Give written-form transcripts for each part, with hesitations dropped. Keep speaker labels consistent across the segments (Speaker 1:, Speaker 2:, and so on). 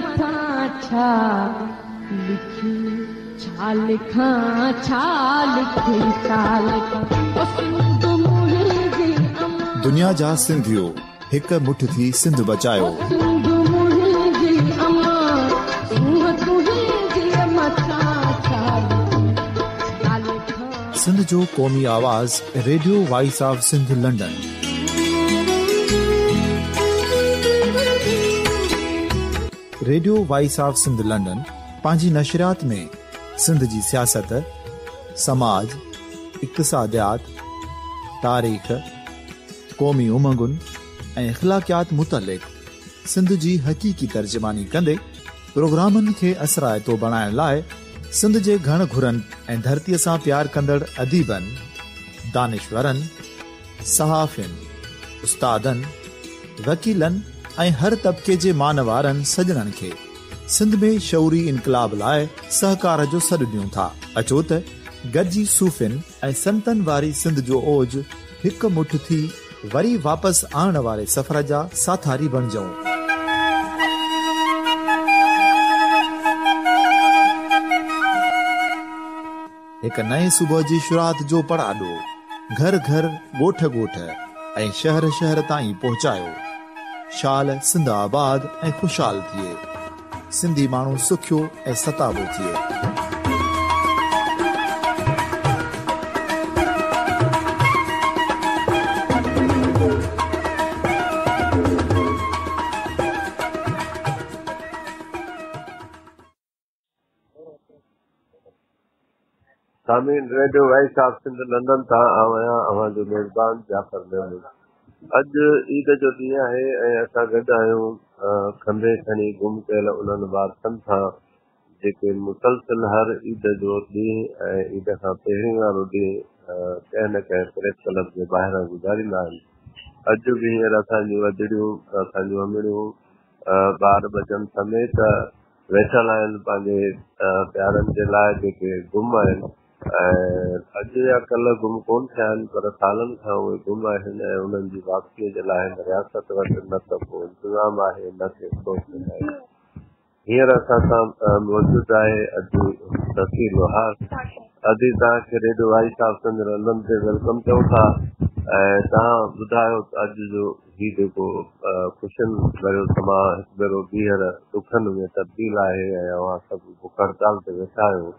Speaker 1: مٿان ڇا لکي، ڇا لکان، ڇا لکي، ڇا لکان، او سنڌ منهنجي امان.
Speaker 2: دنيا جا سنڌيو هڪ مٺ ٿي سنڌ بچايو.
Speaker 1: او سنڌ منهنجي امان، سونهن تنهنجي مٿان ڇا لکي، ڇا لکان.
Speaker 2: سنڌ جو قومي آواز radio voice of Sindh London. Radio voice of Sindh London پنهنجي نشريات ۾ سنڌ جي سياست، سماج، اقتصاديات، تاريخ، قومي امنگن ۽ اخلاقيات متعلق سنڌ جي حقيقي ترجماني ڪندي پروگرامن کي اثرائتو بڻائڻ لاء سنڌ جي گهڻ گهرن ۽ ڌرتيء سان پيار ڪندڙ اديبن، دانشورن، صحافين، استادن، وڪيلن ۽ هر طبقي جي مانوارن سڄڻن کي سنڌ ۾ شعوري انقلاب لاء سهڪار جو سڏ ڏيون ٿا. اچو ته گڏجي صوفين ۽ سنتن واري سنڌ جو اوج هڪ مٺ ٿي وري واپس آڻڻ واري سفر جا ساٿاري بڻجون. هڪ نئين صبح جي شروعات جو پڙاڏو گهر گهر، ڳوٺ ڳوٺ ۽ شهر شهر تائين پهچايو. شال سنڌ آباد ۽ خوشحال ٿئي. سنڌي ماڻهو سکيو ۽ ستابو ٿئي.
Speaker 3: سامعين radio voice of Sindh London تان آئون آهيان اوهان جو ميزبان جعفر محمود. اڄ عيد جو ڏينهن آهي ۽ اسان گڏ آهيون کنڀي کڻي گم ڪيل انهن وارثن سان جيڪي مسلسل هر عيد جو ڏينهن ۽ عيد کان پهرين وارو ڏينهن ڪنهن نه ڪنهن پريس ڪلب جي ٻاهران گذاريندا آهن. اڄ به هينئر اسان جون ادڙيون، اسان جون امڙيون ٻار ٻچن سميت ويٺل آهن پنهنجي پيارن جي لاء جيڪي گم آهن ۽ اڄ يا ڪلهه گم ڪون ٿيا آهن پر سالن کان اهي گم آهن ۽ انهن جي واپسيء جي لاء هن رياست وٽ نه ته ڪو انتظام آهي نه ڪي سوچ آهي. هينئر اسان سان موجود آهي ادي سسي لوهار. ادي توهان کي radio voice of Sindh London تي welcome چئون ٿا ۽ توهان ٻڌايو ته اڄ جو هي جيڪو خوشين ڀريو سماء هڪ ڀيرو ٻيهر ڏکن ۾ تبديل آهي ۽ اوهان سڀ بک هڙتال تي ويٺا آهيو.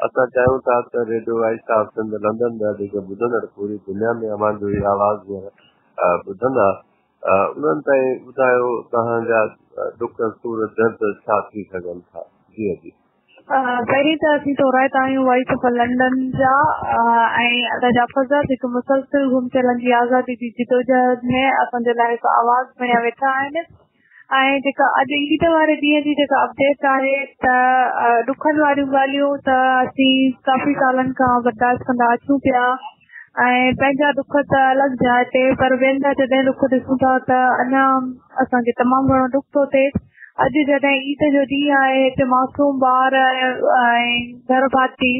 Speaker 3: اسان چاهيون ٿا ته radio voice of Sindh London جا جيڪي ٻڌندڙ پوري دنيا ۾ اوهان جو هي آواز هينئر ٻڌندا انهن تائين ٻڌايو توهان جا ڏک سور درد ڇا ٿي سگهن ٿا. جي ادي.
Speaker 4: پهرين ته اسين ٿورائتا آهيون وائس آف لنڊن جا ۽ ادا جعفر صاحب جيڪي مسلسل گم ٿيلن جي آزادي جي جدوجهد ۾ اسان جي لاء هڪ آواز بڻيا ويٺا آهن ۽ جيڪا اڄ عيد واري ڏينهن جي جيڪا اپڊيٽ آهي ته ڏکن واريون ڳالهيون ته اسين ڪافي سالن کان برداشت ڪندا اچون پيا ۽ پنهنجا ڏک ته الڳ جاء تي پر ٻين جا جڏهن ڏک ڏسون ٿا ته اڃا اسان کي تمام گهڻو ڏک ٿو ٿئي. اڄ جڏهن عيد جو ڏينهن آهي هتي معصوم ٻار ۽ گهر ڀاتي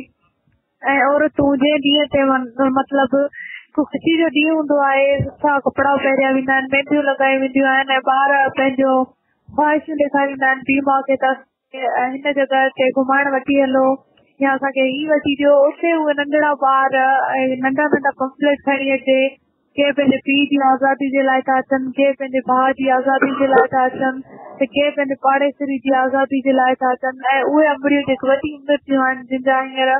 Speaker 4: ۽ عورتون جنهن ڏينهن تي مطلب هڪ خوشي جو ڏينهن هوندو آهي سٺا ڪپڙا پهريا ويندا آهن مينديون لڳايون وينديون آهن ۽ ٻار پنهنجو خواهشون ڏيکاريندا آهن پيء ماء کي ته هن جڳهه تي گهمائڻ وٺي هلو يا اسان کي هي وٺي ڏيو اتي اهي ننڍڙا ٻار ۽ ننڍا ننڍا پمفليٽ کڻي اچي ڪي پنهنجي پيء جي آزادي جي لاء ٿا اچن، ڪي پنهنجي ڀاء جي آزادي جي لاء ٿا اچن ته ڪي پنهنجي پاڙيسري جي آزادي جي لاء ٿا اچن ۽ اهي امڙيون جيڪي وڏي عمر جون آهن جن جا هينئر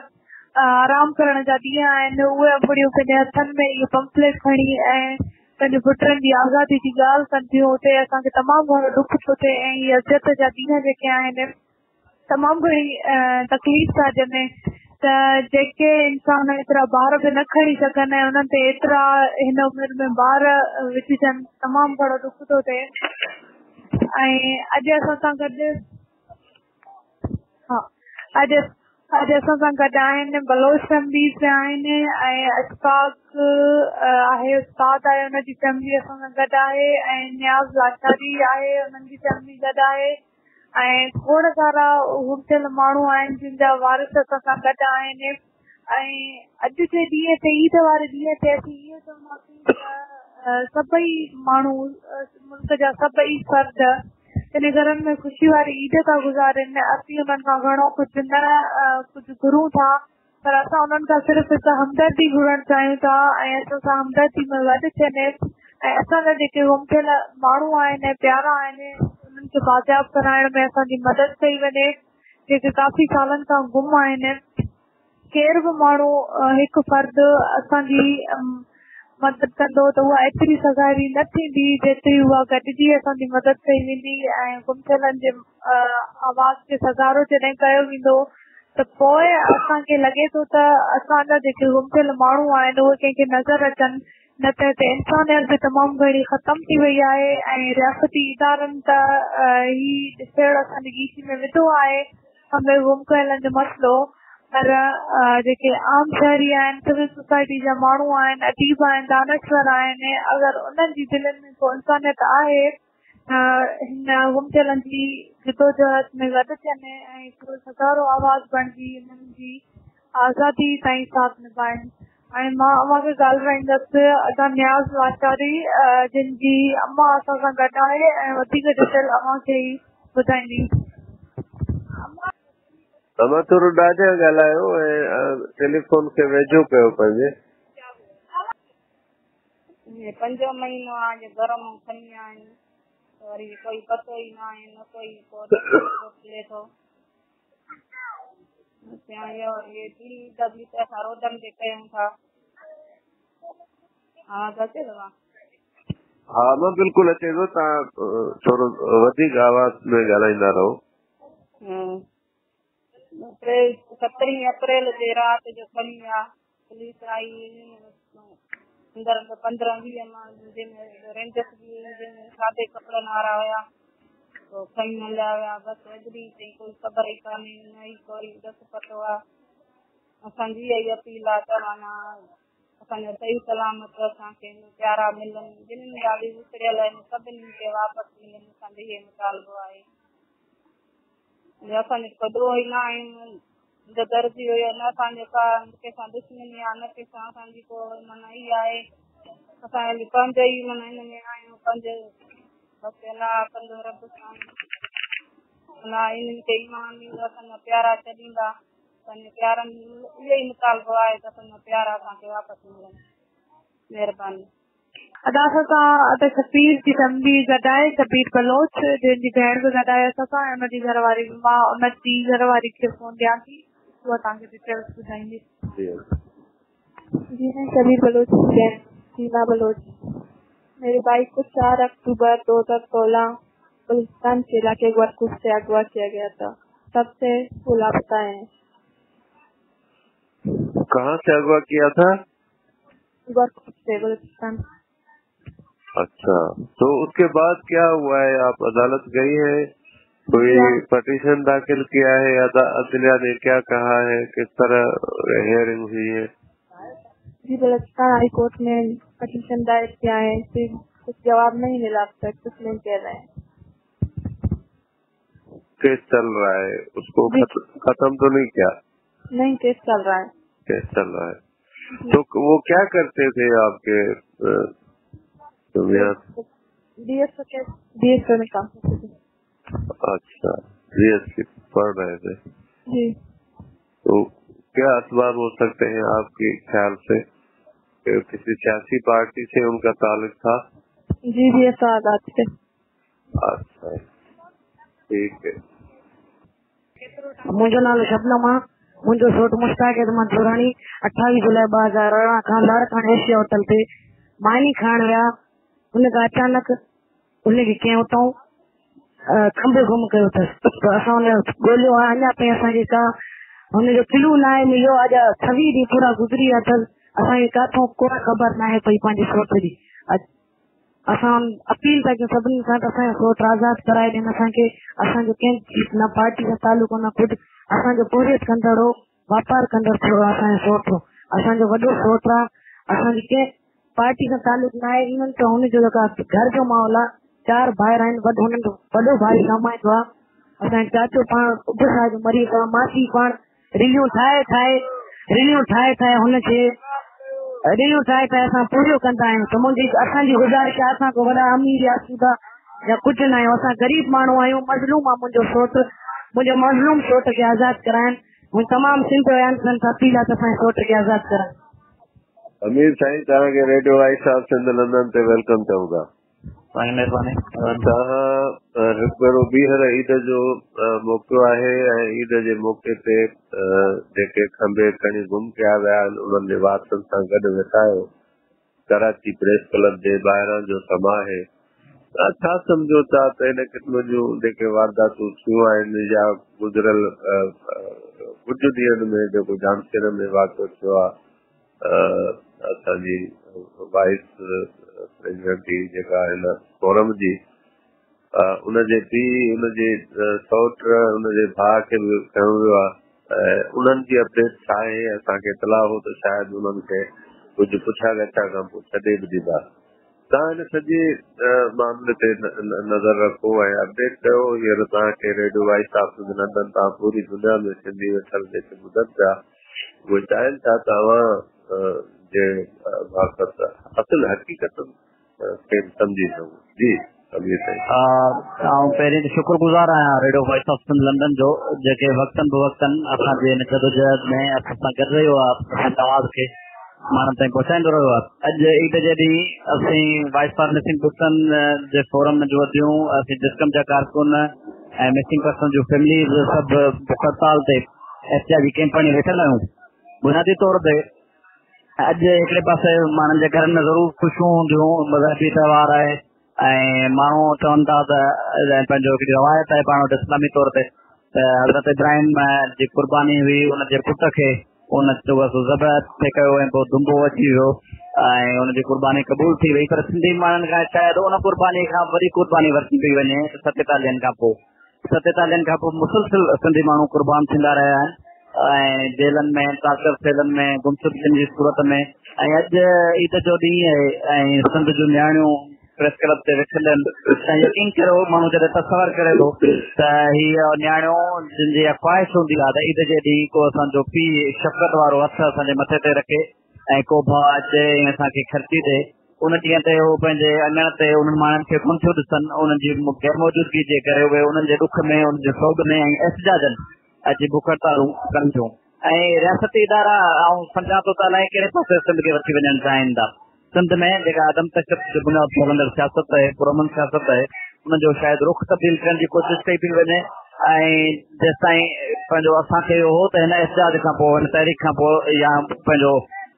Speaker 4: آرام ڪرڻ جا ڏينهن آهن اهي امڙيون پنهنجي هٿن ۾ اهي پمفليٽ کڻي ۽ پنهنجي پٽن جي آزادي جي ڳالهه ڪن ٿيون اتي اسان کي تمام گهڻو ڏک ٿو ٿئي ۽ اهي اذيت جا ڏينهن جيڪي آهن تمام گهڻي تڪليف ٿا ڏين ته جيڪي انسان ايترا بار به نه کڻي سگهن ۽ انهن تي ايترا هن عمر ۾ بار وجهجن تمام گهڻو ڏک ٿو ٿئي ۽ اڄ اسان سان گڏ ها اڄ اڄ اسان سان گڏ آهن بلوچ فيمليز به آهن ۽ اشفاق آهي استاد آهي ان جي فيملي اسان سان گڏ آهي ۽ نياز لاشاري آهي انهن جي فيملي گڏ آهي ۽ کوڙ سارا گم ٿيل ماڻهو آهن جن جا وارث اسان سان گڏ آهن ۽ اڄ جي ڏينهن تي عيد واري ڏينهن تي اسين اهو چونداسين ته سڀئي ماڻهو ملڪ جا سڀئي فرد جڏهن گهرن ۾ خوشي واري عيد ٿا گذارين، اسين انهن کان گهڻو ڪجهه نه ڪجهه گهرون ٿا، پر اسان انهن کان صرف هڪ همدردي گهرڻ چاهيون ٿا ۽ اسان سان همدردي ۾ گڏ ٿين ۽ اسان جا جيڪي گم ٿيل ماڻهو آهن ۽ پيارا آهن، انهن کي بازياب ڪرائڻ ۾ اسان جي مدد ڪئي وڃي، جيڪي ڪافي سالن کان گم آهن. ڪير به ماڻهو هڪ فرد اسان جي مدد ڪندو ته اها ايتري سگهاري نه ٿيندي جيتري اها گڏجي اسان جي مدد ڪئي ويندي ۽ گم ٿيلن جي آواز کي سگهارو جڏهن ڪيو ويندو ته پوء اسان کي لڳي ٿو ته اسان جا جيڪي گم ٿيل ماڻهو آهن اهي ڪنهن کي نظر اچن، نه ته هتي انسانيت به تمام گهڻي ختم ٿي وئي آهي ۽ رياستي ادارن ته هي ڏسيڙ اسان جي ڳيچي ۾ وڌو آهي. ۾ گم ڪيلن جو مسئلو، پر جيڪي عام شهري آهن، سول سوسائٽي جا ماڻهو آهن، اديب آهن، دانشور آهن، اگر انهن جي دلين ۾ ڪو انسانيت آهي ته هن گم ٿيلن جي جدوجهد ۾ گڏ ٿين ۽ هڪڙو سگهارو آواز بڻجي انهن جي آزادي تائين ساٿ نڀائين. ۽ مان اوهان کي ڳالهرائيندس ادا نياز لاشاري جن جي امان اسان سان گڏ آهي ۽ وڌيڪ ڊيٽيل اوهان کي ئي ٻڌائيندي.
Speaker 3: امان ٿورو ڏاڍيان ڳالهايو ۽ ٽيليفون کي ويجهو ڪيو پنهنجي.
Speaker 5: پنجون مهينو آ جو گهر مان کڻي ويا آهن وري ڪوئي پتو ئي نه آهي نه ڪوئي ڪو ملي ٿو.
Speaker 3: ها امان بلڪل اچي ٿو، توهان ٿورو وڌيڪ آواز ۾ ڳالهائيندا رهو.
Speaker 5: سترهين اپريل جي رات جو کڻي ويا، پوليس آئي اندر 15 20 ماڻهو جن ۾ رينجرس به هئي، جن ۾ سادي ڪپڙن وارا هيا، پوء کڻي هليا ويا. بس اڄ ڏينهن تائين ڪوئي خبر ئي ڪانهي، نه ئي ڪوئي ڏس پتو آ. اسان جي اها ئي اپيل آ ته معنيٰ اسان جا صحيح سلامت اسان کي پيارا ملن، جن جا به وڇڙيل آهن سڀني کي واپس ملن، اسان جو اهو مطالبو آهي. اسان جو ڪو ڏوهه ئي نه آهي، درزي هيو، نه اسان جو ڪا ڪنهن سان دشمني آهي، نه ڪنهن سان اسان جي ڪو معنيٰ هي آهي. اسان پنهنجو ئي معنيٰ هن ۾ آهيون، پنهنجو بس الله ڪندو رب سان الله انهن کي ايمان ڏيندو، اسان جا پيارا ڇڏيندا. پنهنجي پيارن اهو ئي مطالبو آهي ته اسان جا پيارا اسان کي واپس ملن. مهرباني.
Speaker 4: ادا اسان سان ادا شبير جي فيملي گڏ آهي، شبير بلوچ جنهن جي ڀيڻ به گڏ آهي اسان سان ۽ ان جي گهر واري به. مان ان جي گهر واري کي فون ڏيان ٿي، اها توهان کي ڊيٽيلز ٻڌائيندي.
Speaker 6: جي मैं शबीर बलोच की बहन सीमा बलोच। मेरे भाई को 4 अक्टूबर 2016 बलूचिस्तान के इलाके गोरखपुर से अगवा किया गया था, तब से वो लापता है।
Speaker 3: कहाँ से अगवा किया था?
Speaker 6: गोरखपुर से, बलूचिस्तान।
Speaker 3: अच्छा, तो उसके बाद क्या हुआ है? आप अदालत गई हैं, कोई पटिशन दाखिल किया है या अदलिया ने क्या कहा है, किस तरह हियरिंग हुई है?
Speaker 6: जी, बलूचिस्तान हाई कोर्ट में पटिशन दायर किया है, फिर कुछ जवाब नहीं मिला अब तक, कुछ नहीं कह रहे हैं।
Speaker 3: केस चल रहा है, उसको खत्म तो नहीं किया?
Speaker 6: नहीं, केस चल रहा है।
Speaker 3: केस चल रहा है। तो वो क्या करते थे आपके
Speaker 6: डीएसओ में काम करते थे।
Speaker 3: अच्छा, डीएससी पढ़ रहे थे।
Speaker 6: जी।
Speaker 3: तो क्या असबाब हो सकते हैं आपके ख्याल से? किसी सियासी पार्टी से उनका ताल्लुक था?
Speaker 6: जी, जी, आजाद से।
Speaker 3: अच्छा, ठीक है।
Speaker 7: मुंहिंजो नालो शबनम आहे। मुंहिंजो सउट मुश्ताक अहमद दुरानी 28 जुलाई 2018 खां लाड़काना एशिया होटल ते मानी खाइण विया। हुनखां अचानक हुनखे कंहिं उतां खंभे गुम कयो अथसि। त असां हुन ॻोल्हियो आहे, अञा ताईं असांखे का हुनजो किलो न आहे मिलियो। अॼु 26 ॾींहं पूरा गुज़री विया अथसि, असांखे काथों को ख़बर न आहे पई पंहिंजे सउट जी। असां अपील था कयूं सभिनी खां त असांजो सउट आज़ादु कराए ॾियनि असांखे। असांजो कंहिं न पार्टी सां तालुको न कुझु, असांजो पोरियत कंदड़ हो, वापार कंदड़ थियो असांजो सउट हो, असांजो वॾो सउट आहे। असांजी कंहिं पार्टी सां तालुक न आहे। इवन त हुनजो जेको घर जो माहौल आहे, 4 ڀائر आहिनि, वॾो हुननि जो वॾो भाई कमाईंदो आहे। असांजो चाचो पाण 8 साल जो मरी वियो आहे, मासी पाण रिलियूं ठाहे ठाहे, रिलियूं ठाहे ठाहे हुनखे रिलियूं ठाहे ठाहे असां पूरो कंदा आहियूं। त मुंहिंजी असांजी गुज़ारिश आहे, असां को वॾा अमीर या सूदा يا ڪجهه نه آهيون. اسان غريب ماڻهو آهيون، مظلوم آهي منهنجو سوٽ، منهنجو مظلوم سوٽ کي آزاد ڪرائن. منهنجي تمام سنڌ وارن سان اپيل آهي ته اسان جي سوٽ کي آزاد ڪرائن.
Speaker 3: امير سائين توهان کي radio voice of Sindh London تي welcome چئون ٿا.
Speaker 8: سائين مهرباني.
Speaker 3: توهان هڪ ڀيرو ٻيهر عيد جو موقعو آهي ۽ عيد جي موقعي تي جيڪي کنڀي کڻي گم ڪيا ويا آهن انهن جي وارثن سان گڏ ويٺا آهيو. ڪراچي پريس ڪلب جي ٻاهران جو سما آهي. توهان ڇا سمجهو ٿا ته ان قسم جون جيڪي وارداتون ٿيون آهن يا گذريل ڪجهه ڏينهن ۾ جيڪو ڄامشوري ۾ واقعو ٿيو آهي اسان جي وائيس پريزيڊنٽ جي جيڪا هن فورم جي ان جي پيء ان جي سئوٽ ان جي ڀاء کي به کنيو ويو آهي ۽ انهن جي اپڊيٽ ڇا آهي؟ اسان کي اطلاع هو ته شايد انهن کي ڪجهه پڇا ڳڇا کان پوء ڇڏي به ڏيندا. توهان هن سڄي معاملي تي نظر رکو ۽ اپڊيٽ ڪيو. هينئر توهان کي radio voice of Sindh London تان پوري دنيا ۾ سنڌي ويٺل جيڪي ٻڌن پيا اهي چاهين ٿا ته اوهان جي معرفت اصل حقيقتن کي به سمجهي سگهون. جي امير سائين.
Speaker 8: آئون پهرين ته شڪر گذار آهيان radio voice of Sindh London جو جيڪي وقتن به وقتن اسان جي هن جدوجهد ۾ اسان سان گڏ رهيو آهي، اسان جي آواز کي ماڻهن تائين پهچائيندو رهيو آهي. اڄ عيد جي ڏينهن اسين وائس فار مسنگ پرسن جي فورم جون اديون، اسين جسقم جا ڪارڪن ۽ مسنگ پرسن جون فيمليز سڀ بک هڙتال تي احتجاجي ڪيمپ هڻي ويٺل آهيون. بنيادي طور تي اڄ هڪڙي پاسي ماڻهن جي گهرن ۾ ضرور خوشيون هونديون، مذهبي تهوار آهي ۽ ماڻهو چون ٿا ته پنهنجو هڪڙي روايت آهي پاڻ وٽ اسلامي طور تي ته حضرت ابراهيم جي قرباني هئي ان جي پٽ کي ان ذبح ٿي ڪيو ۽ پوء دنبو اچي ويو ۽ ان جي قرباني قبول ٿي وئي، پر سنڌي ماڻهن کان شايد ان قرباني کان وڏي قرباني ورتي پئي وڃي 47 کان پوء. 47 کان پوء مسلسل سنڌي ماڻهو قربان ٿيندا رهيا آهن ۽ جيلن ۾، ٽارچر سيلن ۾، گمشدگين جي صورت ۾، ۽ اڄ عيد جو ڏينهن آهي ۽ سنڌ جون نياڻيون پريس ڪلب تي ويٺل آهن ۽ يقين ڪريو ماڻهو جڏهن تصور ڪري ٿو ته هي نياڻيون جن جي اها خواهش هوندي آهي ته عيد جي ڏينهن ڪو اسان جو پيء شفقت وارو هٿ اسان جي مٿي تي رکي ۽ ڪو ڀاء اچي ۽ اسان کي خرچي ڏي، ان ڏينهن تي هو پنهنجي اڱڻ تي انهن ماڻهن کي ڪونه ٿيون ڏسن، انهن جي غير موجودگي جي ڪري اهي انهن جي ڏک ۾، انهن جي سوڳ ۾ ۽ احتجاجن اچي بک هڙتالون ڪن ٿيون ۽ رياستي ادارا آئون سمجهان ٿو ته الائي ڪهڙي پاسي سنڌ کي وٺي وڃڻ چاهين ٿا. سنڌ ۾ جيڪا عدم تشدد جي بنياد تي هلندڙ سياست آهي، پرامن سياست آهي، ان جو شايد رخ تبديل ڪرڻ جي ڪوشش ڪئي پئي وڃي ۽ جيستائين پنهنجو اسان کي اهو هو ته هن احتجاج کان پوء، هن تحريڪ کان پوء يا پنهنجو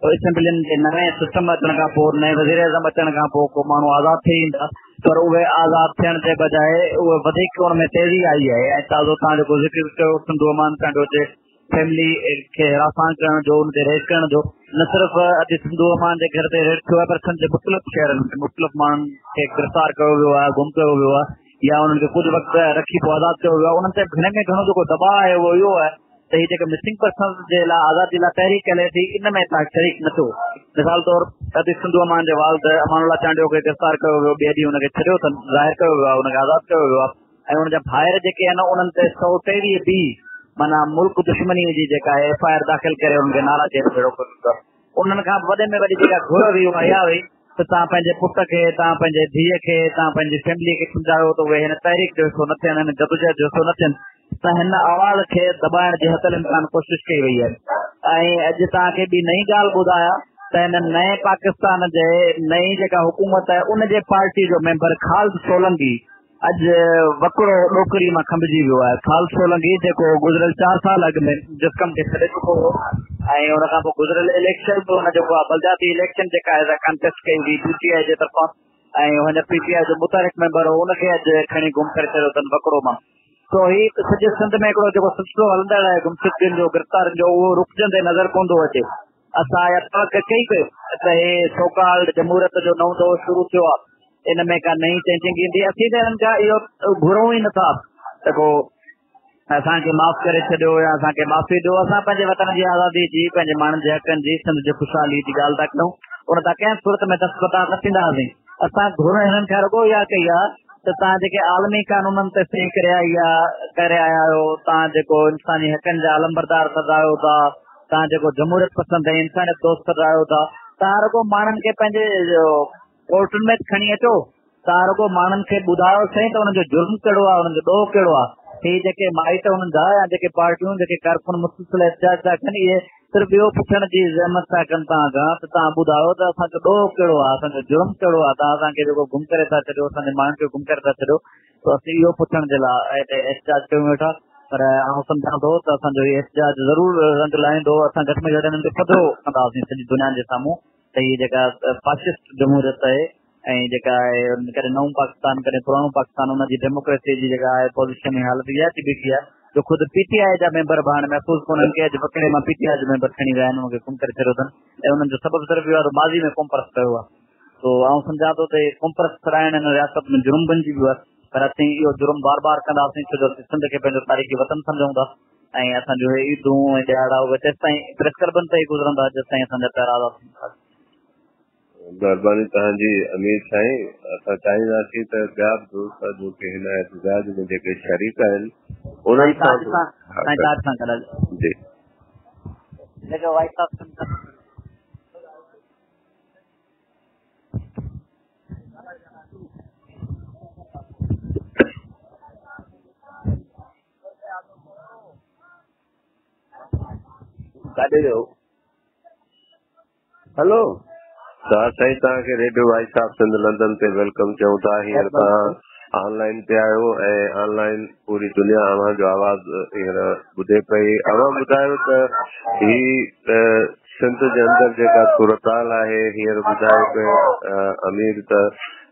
Speaker 8: اسيمبلين جي نئين سسٽم اچڻ کان پوء، نئين وزير اعظم اچڻ کان پوء ڪو ماڻهو آزاد ٿي ايندا، پر اهي آزاد ٿيڻ جي بجاء اهي وڌيڪ ان ۾ تيزي آئي آهي ۽ تازو تان جيڪو ذڪر ڪيو سنڌو امان چانڊيو جي فيملي کي هراسان ڪرڻ جو، ان تي ريڊ ڪرڻ جو، نه صرف اڄ سنڌو امان جي گهر تي ريڊ ٿيو آهي پر سنڌ جي مختلف شهرن ۾ مختلف ماڻهن کي گرفتار ڪيو ويو آهي، گم ڪيو ويو آهي يا انهن کي ڪجهه وقت رکي پوء آزاد ڪيو ويو آهي. انهن تي گهڻي ۾ گهڻو جيڪو دٻاء آهي اهو اهو آهي ته هي جيڪا مسنگ پرسنز جي لاء آزادي لاء تحريڪ هلي ٿي ان ۾ توهان شريڪ نه ٿيو. مثال طور ادي سنڌو امان جي والد امان الله چانڊيو کي گرفتار ڪيو ويو، ٻئي ڏينهن ان کي ڇڏيو اٿن، ظاهر ڪيو ويو آهي، ان کي آزاد ڪيو ويو آهي ۽ ان جا ڀائر جيڪي آهن انهن تي 123 بي معنيٰ ملڪ دشمني جي جيڪا ايف I R داخل ڪري انهن کي نارا جيل ڀيڙو ڪيو ويو آهي. انهن کان به وڏي ۾ وڏي جيڪا گهر هئي اها اها هئي ته توهان پنهنجي پٽ کي، توهان پنهنجي ڌيء کي، توهان پنهنجي فيملي کي سمجهايو ته اهي هن تحريڪ جو حصو نه ٿين، هن جدوجهد جو حصو نه ٿين ته هن آواز کي دٻائڻ جي حتل امڪان ڪوشش ڪئي وئي آهي. ۽ اڄ توهان کي ٻي نئين ڳالهه ٻڌايان ته هن نئين پاڪستان جي نئين جيڪا حڪومت آهي ان جي پارٽي جو ميمبر خالد سولنگي اڄ وڪڙو ڏوڪري مان کنڀجي ويو آهي. خالد سولنگي جيڪو گذريل 4 سال اڳ ۾ جسقم کي ڇڏي چڪو هو ۽ ان کان پوء گذريل اليڪشن به هن جيڪو آهي بلدياتي اليڪشن جيڪا آهي سا ڪانٽيسٽ ڪئي هئي پي ٽي آء جي طرفان ۽ هن پي ٽي آء جو متحرڪ ميمبر هو ان کي اڄ کڻي گم ڪري ڇڏيو اٿن وڪڙو مان. سو هي سڄي سنڌ ۾ هڪڙو جيڪو سلسلو هلندڙ آهي گمشدگين جو، گرفتارين جو، اهو رڪجندي نظر ڪونه ٿو اچي. اسان اها توقع ڪئي پئي ته هي سوڪالڊ جمهوريت جو نئون دور شروع ٿيو آهي ان ۾ ڪا نئين چينجنگ ايندي. اسين ته انهن کان اهو گهرون ئي نٿا ته ڪو اسان کي معاف ڪري ڇڏيو يا اسان کي معافي ڏيو. اسان پنهنجي وطن جي آزادي جي، پنهنجي ماڻهن جي حقن جي، سنڌ جي خوشحالي جي ڳالهه ٿا ڪريون، ان تان ڪنهن صورت ۾ دستبردار نه ٿينداسين. اسان گهر هنن کان رڳو اها ڪئي آهي ته توهان جيڪي عالمي قانونن تي صحيح ڪري آئي ڪري آيا آهيو، توهان جيڪو انساني حقن جا علمبردار سڏرايو ٿا، توهان جيڪو جمهوريت پسند ۽ انسانيت دوست سڏرايو ٿا، توهان رڳو ماڻهن کي پنهنجي ڪورٽن ۾ کڻي اچو، توهان رڳو ماڻهن کي ٻڌايو سهي ته انهن جو جرم ڪهڙو آهي، انهن جو ڏوهه ڪهڙو آهي. هي جيڪي مائٽ انهن جا يا جيڪي پارٽيون، جيڪي ڪارڪن مسلسل احتجاج ٿا ڪن، اهي صرف اهو پڇڻ جي زحمت ٿا ڪن توهان کان ته توهان ٻڌايو ته اسان جو ڏوهه ڪهڙو آهي، اسان جو جرم ڪهڙو آهي، توهان اسان کي جيڪو گم ڪري ٿا ڇڏيو، اسان جي ماڻهن کي گم ڪري ٿا ڇڏيو، ته اسين اهو پڇڻ جي لاء هتي احتجاج ڪيون ويٺا. پر آئون سمجهان ٿو ته اسان جو هي احتجاج ضرور رنگ لائيندو، اسان گهٽ ۾ گهٽ هنن کي پڌرو ڪنداسين سڄي دنيا جي سامهون ته هي جيڪا فاشسٽ جمهوريت آهي ۽ جيڪا آهي ڪڏهن نئون پاڪستان ڪڏهن پراڻو پاڪستان ان جي ڊيموڪريسي جي جيڪا آهي پوزيشن ۽ حالت اها ٿي بيٺي آهي جو خود پي ٽي آء جا ميمبر به هاڻي محفوظ ڪونهن ڪي اڄ وڪڙي مان پي ٽي آء جو ميمبر کڻي ويا آهن ان کي گم ڪري ڇڏيو اٿن ۽ انهن جو سبب صرف اهو آهي ته ماضي ۾ قومپرست ڪيو آهي تو آئون سمجهان ٿو ته قومپرست سڏائڻ هن رياست ۾ جرم بنجي ويو آهي پر اسين اهو جرم بار بار ڪنداسين ڇو جو اسين سنڌ کي پنهنجو تاريخي وطن سمجهون ٿا ۽ اسان جو اهي عيدون ۽ ڏهاڙا اهي تيستائين پريس ڪلبن تي ئي گذرندا جيستائين اسان جا پيارا آزاد ٿيندا.
Speaker 3: مهرباني توهان جي امير سائين اسان چاهينداسين ته ٻيا به دوست جيڪي هن احتجاج ۾ جيڪي شريڪ آهن انهن سان به جي.
Speaker 9: ڪاڏي ويو؟
Speaker 3: هلو ته سائين توهان کي radio voice of Sindh London تي welcome چئون ٿا. هينئر توهان آن لائين تي آهيو ۽ آن لائين پوري دنيا اوهان جو آواز هينئر ٻڌي پئي. اوهان ٻڌايو ته هي سنڌ جي اندر جيڪا صورتحال آهي هينئر ٻڌايو پئي امير ته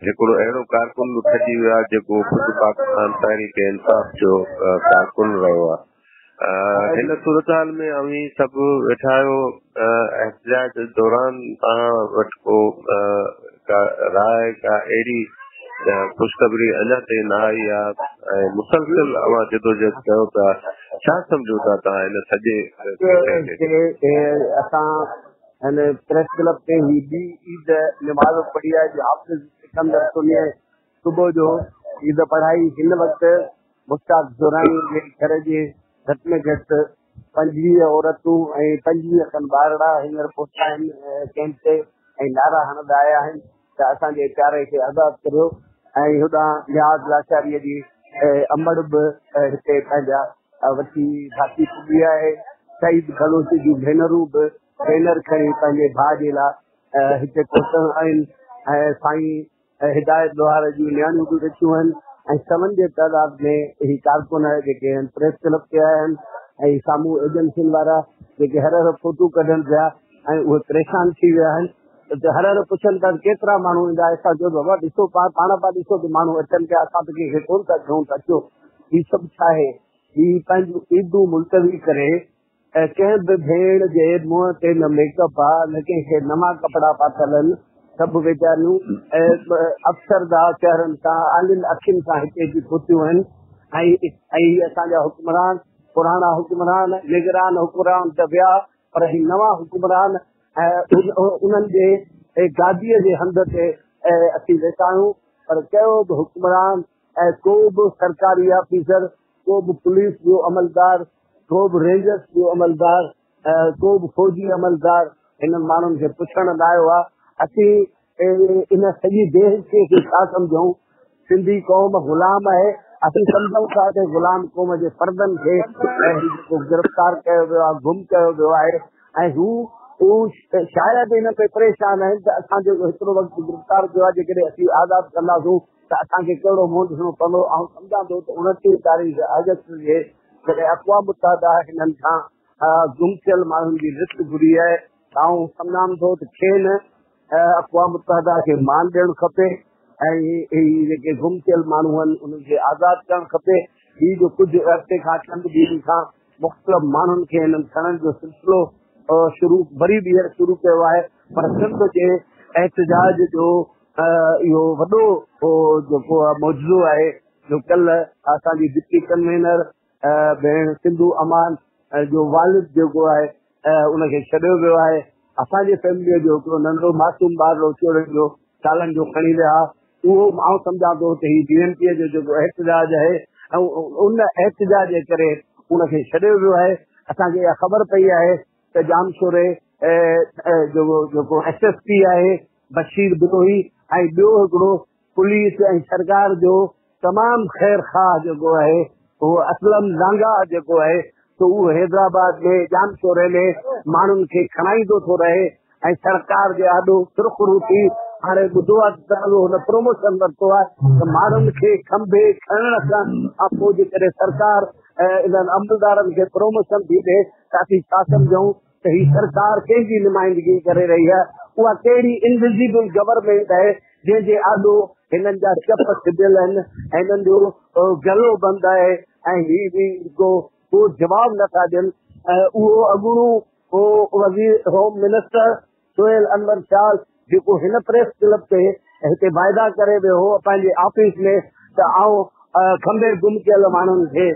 Speaker 3: هڪڙو اهڙو ڪارڪن به کڄي ويو آهي جيڪو خود پاڪستان تحريڪ انصاف جو ڪارڪن رهيو آهي. هن صورتحال ۾ اوهين سڀ ويٺا آهيو احتجاج دوران توهان وٽ ڪو ڪا راء ڪا اهڙي خوشخبري اڃا تائين نه آئي آهي ۽ مسلسل اوهان جدوجهد ڪيو پيا ڇا سمجهو ٿا توهان هن سڄي
Speaker 9: اسان هن پريس ڪلب تي هي ٻي عيد نماز پڙهي آهي جو حافظ سڪندر سني صبح جو عيد پڙهائي هن وقت مشتاق زوراڻي جي گهر جي گهٽ ۾ گهٽ 25 عورتون ۽ 25 کن ٻارڙا هينئر پهتا آهن ڪيمپ تي ۽ نعرا هڻندا آيا آهن ته اسان جي پياري کي آزاد ڪريو ۽ هوڏانهن نياز لاشاري جي امڙ به هتي پنهنجا وٺي ڀاتي پڳي آهي. سعيد بلوچ جون ڀينرون به بينر کڻي پنهنجي ڀاء جي لاء هتي پهتل آهن ۽ سائين ۽ هدايت لوهار جون نياڻيون به ويٺيون آهن ۽ سون جي تعداد ۾ هي ڪارڪن جيڪي آهن پريس ڪلب تي آيا آهن ۽ سامهون ايجنسين وارا جيڪي هر هر فوٽو ڪڍن پيا ۽ اهي پريشان ٿي ويا آهن ته هر هر پڇن ٿا ڪيترا ماڻهو ايندا اسان چيو بابا ڏسو پاڻ پاڻ پيا ڏسو ته ماڻهو اچن پيا اسان ته ڪنهن کي ڪونه ٿا چئون ته اچو هي سڀ ڇا آهي هي پنهنجون عيدون ملتوي ڪري ۽ ڪنهن به ڀيڻ جي منهن تي نه ميڪ اپ آ نه ڪنهن کي نوان ڪپڙا پاتل آهن، سڀ ويچاريون افسرده چهرن سان آلين اکين سان هتي اچي پهتيون آهن ۽ هي اسان جا حڪمران پراڻا حڪمران نگران حڪمران ته ويا پر هي نوان حڪمران انهن جي گاديء جي هنڌ تي اسين ويٺا آهيون پر ڪهڙو به حڪمران ۽ ڪو به سرڪاري آفيسر ڪو به پوليس جو عملدار، ڪو به رينجرس جو عملدار، ڪو به فوجي عملدار هنن ماڻهن کي پڇڻ نه آيو آهي. اسين ان سڄي ديس کي ڇا سمجهون؟ سنڌي قوم غلام آهي. اسين سمجهون ٿا ته غلام قوم جي فردن کي جيڪو گرفتار ڪيو ويو آهي، گم ڪيو ويو آهي ۽ هو شايد ان تي پريشان آهن ته اسان جو هيترو وقت گرفتار ڪيو آهي، جيڪڏهن اسين آزاد ڪنداسون ته اسان کي ڪهڙو منهن ڏسڻو پوندو؟ آئون سمجهان ٿو ته 29 تاريخ آگسٽ جي جڏهن اقوام متحده هنن کان گم ٿيل ماڻهن جي لسٽ گهري آهي ته آئون سمجهان ٿو ته کين اقوام متحده کي مان ڏيڻ کپي ۽ هي جيڪي گم ٿيل ماڻهو آهن انهن کي آزاد ڪرڻ کپي. هي جو ڪجهه عرصي کان چند ڏينهن کان مختلف ماڻهن کي هنن کڻڻ جو سلسلو شروع وري ٻيهر شروع ڪيو آهي پر سنڌ جي احتجاج جو اهو وڏو جيڪو معجزو آهي جو ڪلهه اسان جي ڊپٽي ڪنوينر ڀيڻ سنڌو امان جو والد جيڪو آهي ان کي ڇڏيو ويو آهي. اسان جي فيمليء جو هڪڙو ننڍڙو معصوم ٻارڙو 14 جو سالن جو کڻي ويا. اهو آئون سمجهان ٿو ته هي بي اين پيء جو جيڪو احتجاج آهي ۽ ان احتجاج جي ڪري ان کي ڇڏيو ويو آهي. اسان کي اها خبر پئي آهي ته ڄامشوري جو جيڪو ايس ايس پي آهي بشير بروهي ۽ ٻيو هڪڙو पुलिस ऐं सरकार जो तमामु ख़ैर ख़ाह जेको आहे उहो असलम लांगा जेको आहे त उहो हैदराबाद में जामशोरे में माण्हुनि खे खणाईंदो थो रहे ऐं सरकार जे आॾो सुरख़रू थी हाणे ॿुधो आहे त हुन प्रमोशन वरितो आहे त माण्हुनि खे खंभे खणण खां पोइ जेकॾहिं सरकार इन्हनि अमलदारनि खे प्रमोशन थी ॾिए त असीं छा सम्झूं त हीअ सरकार कंहिंजी नुमाइंदगी करे रही आहे? उहा कहिड़ी इनविजिबल गवर्नमेंट आहे जंहिंजे आॾो हिननि जा चप सिबियल आहिनि ऐं हिननि जो गलो बंदि आहे ऐं हीअ बि को जवाबु नथा ॾियनि। उहो अॻूणो वज़ीर होम मिनिस्टर सोहेल अनवर शाह जेको हिन प्रेस क्लब ते हिते वाइदा करे वियो हो पंहिंजे ऑफिस में त आउं खंभे गुम कयल माण्हुनि खे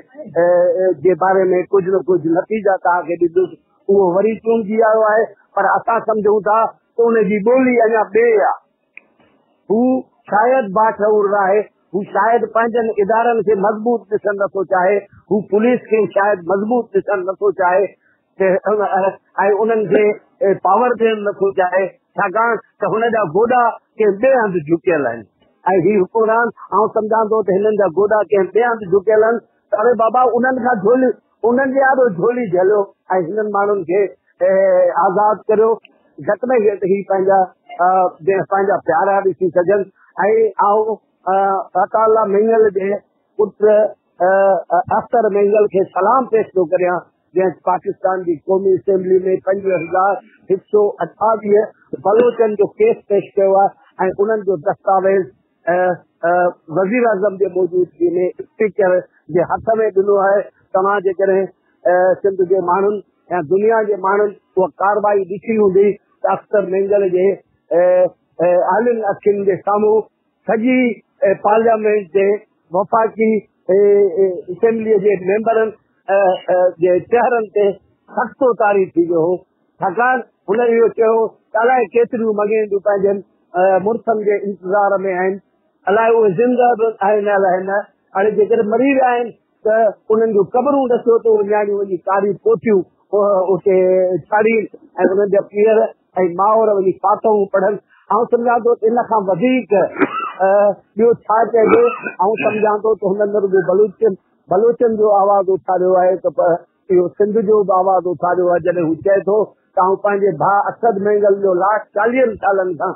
Speaker 9: जे बारे में कुझु न कुझु नतीजा तव्हांखे ॾींदुसि, उहो वरी चूंडजी आयो आहे। पर असां सम्झूं था त उनजी ॿोली अञा ॿिए आहे। हू शायदि बाशऊर आहे, हू शायदि पंहिंजनि इदारनि खे मज़बूत ॾिसणु नथो चाहे, हू पुलिस खे शायदि मज़बूत ॾिसणु नथो चाहे ऐं उन्हनि खे पावर ॾियणु नथो चाहे, छाकाणि त हुनजा गोॾा कंहिं ॿिए हंधि झुकियल आहिनि। ऐं हीअ हुकुमरान आउं सम्झां थो त हिननि जा गोॾा कंहिं ॿिए हंधि झुकियल आहिनि त अरे बाबा उन्हनि खां झोली, उन्हनि जे आॾो झोली झलियो ऐं हिननि माण्हुनि खे आज़ादु करियो। घटि में घटि हीअ पंहिंजा पंहिंजा प्यारा ॾिसी सघनि। ऐं आउं अताउल्ला मेंगल जे पुट अख्तर मेंगल खे सलाम पेश थो करियां जंहिं पाकिस्तान जी क़ौमी असेंबली में 5128 बलोचनि जो केस पेश कयो आहे ऐं उन्हनि जो दस्तावेज़ वज़ीर आज़म जे मौजूदगी में स्पीकर जे हथ में ॾिनो आहे। तव्हां जेकॾहिं सिंध जे माण्हुनि या दुनिया जे माण्हुनि उहा कार्रवाई ॾिठी हूंदी त अख्तर मेंगल जे आलिन अखियुनि जे साम्हूं सॼी पार्लियामेंट जे वफ़ाक़ी असेंबलीअ जे मेंबरनि जे चेहरनि ते सख़्तो तारी थी वियो हो। छाकाणि हुन इहो चयो त अलाए केतिरियूं मॻेंदियूं पंहिंजनि मुड़ुसनि जे इंतज़ार में आहिनि, अलाए उहे ज़िंदा बि आहिनि अलाए न, हाणे जेकॾहिं मरी विया आहिनि त उन्हनि जूं क़बरूं ॾिसो त उहे नियाणियूं वञी कारियूं कोठियूं उते छाड़ीनि ऐं उन्हनि जा पीअर ऐं माउर वञी फातूं पढ़नि। आउं सम्झां थो त इन खां वधीक ॿियो छा चइजे। आउं सम्झां थो त हुननि रुॻो बलोचनि जो आवाज़ उथारियो आहे त इहो सिंध जो बि आवाज़ उथारियो आहे। जॾहिं हू चए थो त आउं पंहिंजे भाउ असद मेंगल जो लाश 40 सालनि खां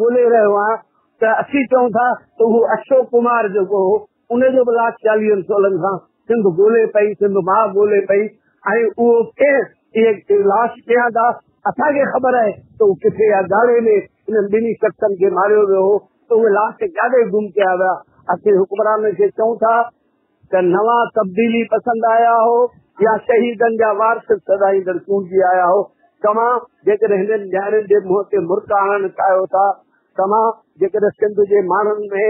Speaker 9: ॻोल्हे रहियो आहियां त असीं चऊं था त उहो अशोक कुमार जेको हो उनजो बि लाश 40 सालनि खां सिंध ॻोल्हे पई, सिंध माउ ॻोल्हे पई ऐं उहो कंहिं इहे लाश कयां था असांखे ख़बर आहे त उहो किथे आहे। गाड़े में इन्हनि ॿिन्ही शख़्सनि खे मारियो वियो हो त उहे लाश काॾे गुम कया विया। असीं हुकुमराननि खे चऊं था त नवां तब्दीली पसंदि आया हो या शहीदनि जा वारिस सदाईंदड़ चूंडजी आया हो, तव्हां जेकॾहिं हिननि नियाणियुनि जे मुंहं ते मुर्क आणणु चाहियो था, तव्हां जेकॾहिं सिंध जे माण्हुनि में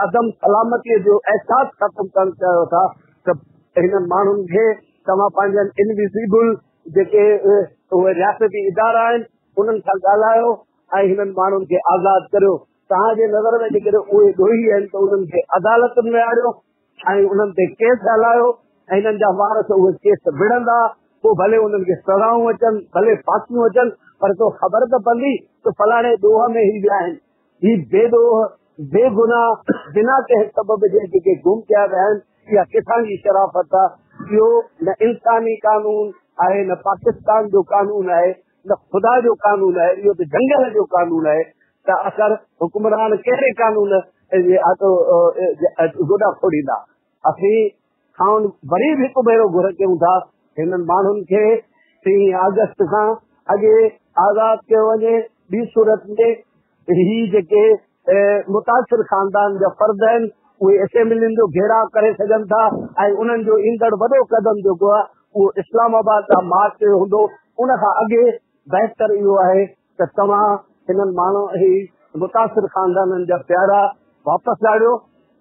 Speaker 9: अदम सलामतीअ जो अहसासु ख़तमु करणु चाहियो था त हिननि माण्हुनि खे तव्हां पंहिंजनि इनविजिबल जेके उहे रियासती इदारा आहिनि उन्हनि सां ॻाल्हायो ऐं हिननि माण्हुनि खे आज़ादु करियो। तव्हांजे नज़र में जेकॾहिं उहे ॾोही आहिनि त उन्हनि खे अदालतुनि में आणियो ऐं उन्हनि ते केस हलायो ऐं हिननि जा वारस उहे केस विढ़ंदा, पोइ भले उन्हनि खे सज़ाऊं अचनि, भले फांसियूं अचनि, पर तो ख़बर त पवंदी त फलाणे ॾोह में ही विया आहिनि। ही बेॾोह बेगुनाह बिना कंहिं सबब जे जेके गुम कया विया आहिनि, इहा किथां जी शराफ़त आहे? इहो न इंसानी कानून आहे, न पाकिस्तान जो कानून आहे, न ख़ुदा जो कानून आहे, इहो त जंगल जो कानून आहे। त आख़िर हुकुमरान कहिड़े कानून गोॾा फोड़ींदा? असीं खां वरी बि हिकु भेरो घुर कयूं था हिननि माण्हुनि खे 3 अगस्त खां अॻे आज़ाद कयो वञे। ॿी सूरत में ही जेके मुतासिर ख़ानदान जा फ़र्द आहिनि उहे असेंबलियुनि जो घेराव करे सघनि था ऐं उन्हनि जो ईंदड़ वॾो कदम जेको आहे उहो इस्लामाबाद खां मार्च हूंदो। उन खां अॻे बहितर इहो आहे त तव्हां हिननि माण्हू ही मुतासिर ख़ानदाननि जा प्यारा वापसि आणियो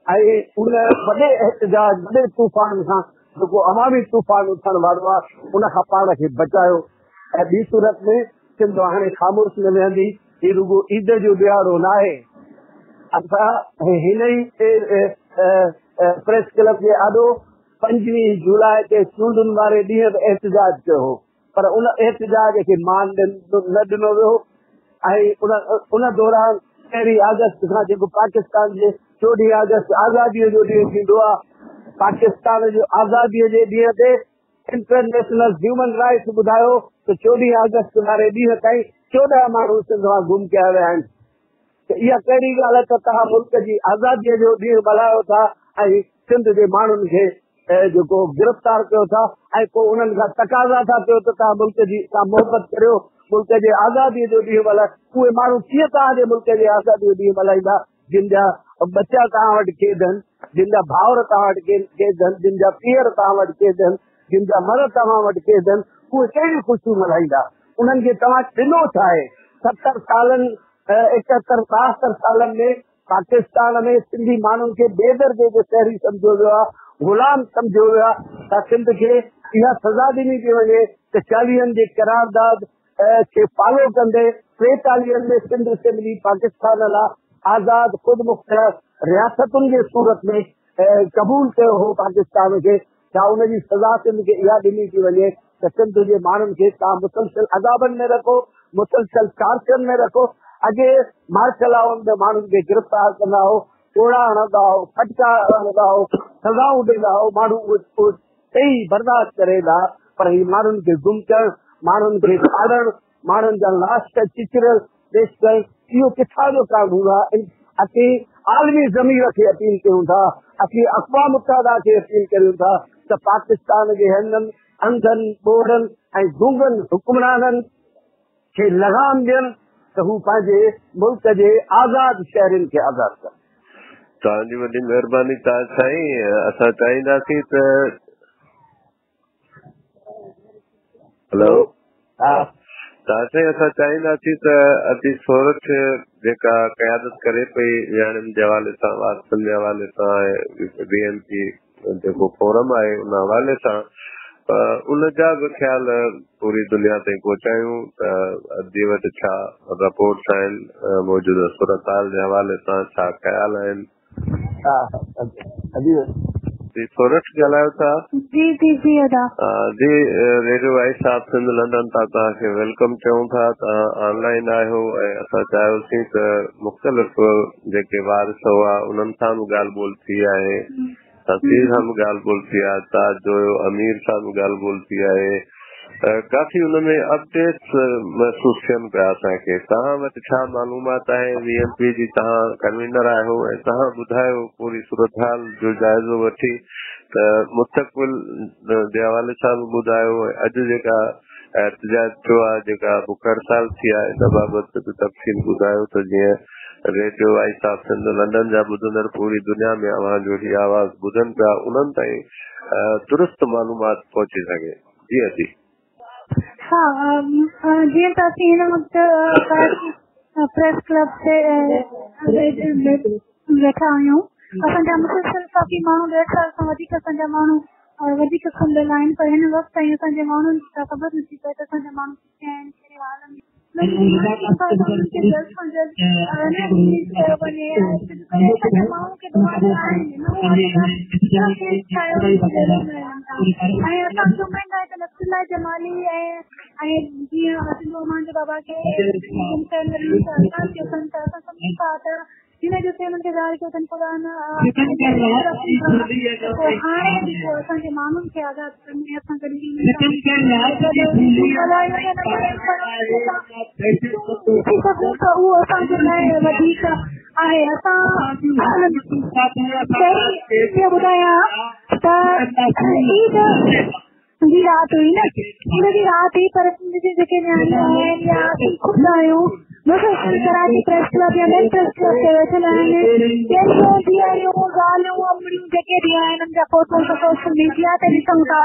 Speaker 9: ऐं उन वॾे एहतजाज वॾे तूफ़ान खां जेको अवामी तूफ़ान उथण वारो आहे उन खां पाण खे बचायो। ऐं ॿी सूरत में सिंध हाणे ख़ामोश न वेहंदी। हीअ रुॻो ईद जो ॾियारो न आहे। असां हिन ई प्रेस क्लब जे आॾो 25 जुलाई ते चूंडुनि वारे ॾींहुं बि एहतजाज कयो हो, पर उन एहतजाज खे मान न ॾिनो वियो ऐं उन दौरान पहिरीं अगस्त खां जेको पाकिस्तान जे 14 अगस्त आज़ादीअ जो ॾींहुं थींदो आहे, पाकिस्तान जो आज़ादीअ जे ॾींहं ते इंटरनेशनल ह्यूमन राइट्स ॿुधायो त 14 अगस्त वारे ॾींहं ताईं 14 माण्हू सिंध मां गुम कया विया आहिनि। त इहा कहिड़ी ॻाल्हि आहे त तव्हां मुल्क जी आज़ादीअ जो ॾींहुं मल्हायो था ऐं सिंध जे माण्हुनि खे जेको गिरफ़्तार कयो था ऐं पोइ उन्हनि खां तकाज़ा था कयो त तव्हां मुल्क जी सां मोहबत करियो, मुल्क जे आज़ादीअ जो ॾींहुं मल्हायो। उहे माण्हू कीअं तव्हांजे मुल्क जे आज़ादीअ जो ॾींहुं मल्हाईंदा जिन जा बच्चा तव्हां वटि क़ैद आहिनि, जिन जा भाउर तव्हां वटि क़ैद आहिनि, जिन जा पीअर तव्हां वटि क़ैद आहिनि, जिन जा मर तव्हां वटि क़ैद आहिनि, उहे कहिड़ी ख़ुशियूं मल्हाईंदा? उन्हनि खे तव्हां ॾिनो छा आहे? 70 सालनि 71 72 सालनि में पाकिस्तान में सिंधी माण्हुनि खे बेदर्जे जो शहरी सम्झो वियो आहे, ग़ुलाम सम्झो वियो आहे। त सिंध खे इहा सज़ा ॾिनी थी वञे त 40 जे करारदाद खे फॉलो कंदे 43 में सिंध असेंबली पाकिस्तान लाइ आज़ाद ख़ुद मुख़्तियार रियासतुनि जे सूरत में क़बूल कयो हो पाकिस्तान खे। छा उनजी सज़ा सिंध खे इहा ॾिनी थी वञे त सिंध जे माण्हुनि खे तव्हां मुसलसल अज़ाबनि में रखो, मुसलसल टार्चर में रखो। अॻे मार्शल में माण्हुनि खे गिरफ़्तार कंदा हो, कोड़ा हणंदा हो, फटका हणंदा हो, सज़ाऊं ॾींदा हो, माण्हू ॿई बर्दाश्त करे था, पर हीअ माण्हुनि खे गुम करणु, माण्हुनि खे फाड़णु, माण्हुनि जा लाश चिचरल पेश करणु, इहो किथां जो कानून आहे? असीं आलमी ज़मीर खे अपील कयूं था, असीं अक़वाम मुत्तहिदा खे अपील करियूं था त पाकिस्तान जे हिननि अंधनि, ॿोड़नि ऐं गूंगनि हुक्मराननि खे लगाम ॾियनि त हू पंहिंजे मुल्क जे आज़ाद शहरियुनि खे आज़ाद कनि।
Speaker 3: तव्हांजी वॾी महिरबानी ताज साईं। असां चाहींदासीं त हेलो ताज साईं, असां चाहींदासीं त अदी सोरठ जेका क़यादत करे पई नियाणियुनि जे हवाले सां, वारसनि जे हवाले सां, बी.एम.पी जेको फोरम आहे उन हवाले सां, उन जा बि ख़्याल पूरी दुनिया ताईं पहुचायूं त अदी वटि छा रिपोर्ट्स आहिनि, मौजूदा सूरत हाल जे हवाले सां छा ख़्याल आहिनि। जी सोरठ ॻाल्हायो था?
Speaker 4: जी जी जी अदा
Speaker 3: जी, radio voice of Sindh London तां तव्हांखे welcome चऊं था। तव्हां ऑनलाइन आहियो ऐं असां चाहियोसीं त मुख़्तलिफ़ जेके वारिस हुआ उन्हनि सां बि ॻाल्हि ॿोल थी आहे, तसीर सां बि ॻाल्हि ॿोल थी आहे, ताज जोयो अमीर सां बि ॻाल्हि ॿोल थी आहे, काफ़ी उन में अपडेट्स महसूसु थियनि पिया असांखे। तव्हां वटि छा मालूमात आहे? वी.एम.पी जी तव्हां कन्वीनर आहियो ऐं तव्हां ॿुधायो पूरी सूरत हाल जो जाइज़ो वठी त मुस्तक़बिल जे हवाले सां बि ॿुधायो ऐं अॼु जेका एहतजाज थियो आहे, जेका बुख हड़ताल थी आहे, इन बाबति बि तफ़सील ॿुधायो त जीअं radio voice of Sindh London जा ॿुधंदड़ पूरी दुनिया में अव्हां जो हीउ आवाज़ ॿुधनि पिया, उन्हनि ताईं दुरुस्त मालूमात पहुची सघे। जी अदी।
Speaker 4: हा, जीअं त असीं हिन वक़्तु प्रेस क्लब ते वेठा आहियूं। असांजा मुसलसल काफ़ी माण्हू 1.5 साल खां वधीक असांजा माण्हू वधीक खुलियल आहिनि, पर हिन वक़्तु ताईं असांजे माण्हुनि खे का ख़बर नथी पए त असांजा माण्हू किथे आहिनि, कहिड़े हाल में। जल्द खां जल्द रिलीज़ कयो वञे। असांजा माण्हू खे ऐं असांखे उमेद आहे त नसरुल्लाह जमाली ऐं जीअं सिंधु अमान जे बाबा खे गुम कयल रिलीज़ आज़ाद कयो अथनि, त असां सम्झूं था त हिन जो हुननि खे ज़ाहिर कयो अथनि ख़ुदा न हाणे जेको असांजे माण्हुनि खे आज़ाद करण में असां कॾहिं ॾिसी सघूं त उहो असांजे लाइ वधीक आहे। असां पहिरीं ॿुधायां त ईद जी राति हुई न, ईद जी राति हुई, पर सिंध जी जेके नियाणियूं आहिनि या असीं ख़ुदि आहियूं, मुसलसल कराची प्रेस क्लब या ॿियनि प्रेस क्लब ते वेठल आहिनि। ॿियनि ڌيئريون, ज़ालियूं, अमड़ियूं जेके बि आहिनि, उन्हनि जा फोटो सोशल मीडिया ते ॾिसूं था,